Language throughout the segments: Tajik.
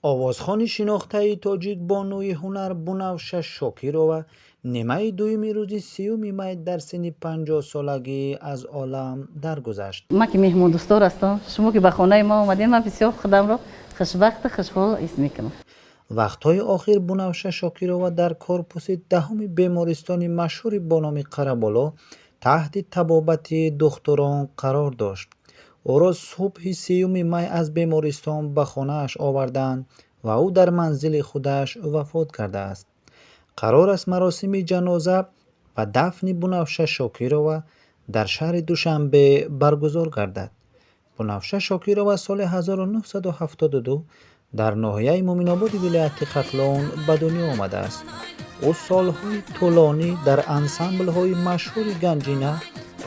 Овозхони шинохтаи тоҷик, бонуи ҳунар Бунафша Шокирова нимаи дуюми рӯзи 30 май дар синни 50-солагӣ аз олам даргузашт. Ман ки меҳмондӯстдор ҳастам, шумо ки ба хонаи мо омадед, ман бисёр худамро хушбахту хушҳол ҳис мекунам. Вақтҳои охир Бунафша Шокирова дар корпуси 10-уми бемористони машҳури бо номи Қараболо таҳти табобати духтурон қарор дошт. Ӯро субҳи 30 май аз бемористон ба хонааш оварданд ва ӯ дар манзили худаш вафот кардааст. Қарор аст маросими ҷаноза ва дафни Бунафша Шокирова дар шаҳри Душанбе баргузор гардад. Бунафша Шокирова соли 1972 дар ноҳияи Муъминободи вилояти Хатлон ба дунё омадааст. Ӯ солҳои тӯлонӣ дар ансамблҳои машҳури Ганҷина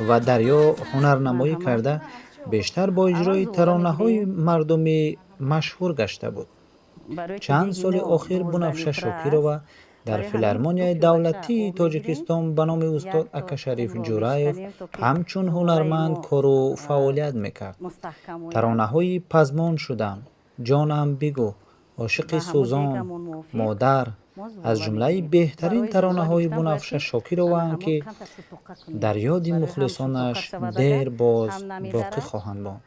ва Дарё ҳунарнамоӣ карда, бештар бо иҷрои таронаҳои мардумӣ машҳур гашта буд. Чанд соли охир Бунафша Шокирова дар Филармонияи давлатии Тоҷикистон ба номи устод Акашариф Ҷураев ҳамчун ҳунарманд кору фаъолият мекард. Таронаҳои «Пазмон шудам», «Ҷонам бигӯ», «Ошиқи сӯзон», «Модар» аз ҷумлаи беҳтарин таронаҳои Бунафша Шокироваанд, ки дар ёди мухлисонаш дер боз боқӣ хоҳанд монд.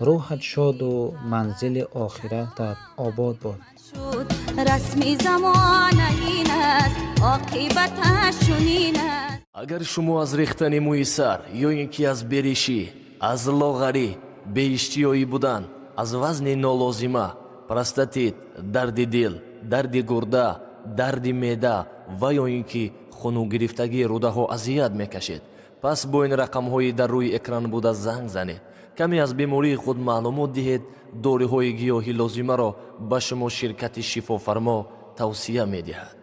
Рӯҳат шоду манзили охиратат обод бод. Расми замона ин аст, оқибаташ чунин аст. Агар шумо аз рехтани мӯи сар ё ин ки аз беришӣ, аз лоғарӣ, беиштиёӣ будан, аз вазни нолозима, простатит, дарди дил, дарди гурда, дарди меъда ва ё ин ки хунугирифтагии рӯдаҳо азият мекашед, пас бо ин рақамҳои дар рӯи экран буда занг занед, каме аз бемории худ маълумот диҳед. Доруҳои гиёҳӣ лозимаро ба шумо ширкати Шифофармо тавсия медиҳад.